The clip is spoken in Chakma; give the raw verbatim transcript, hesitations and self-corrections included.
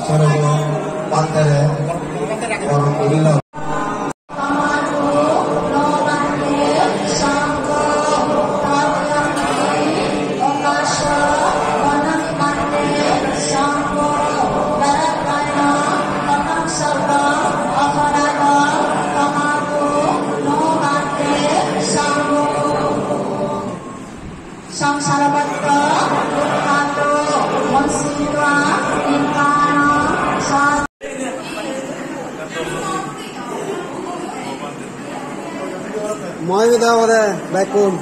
Sarvo Bhante re orpon gorillo. Sangsarabatta dukkhato monsitva nibbana sa. Moi bida ore bekkun.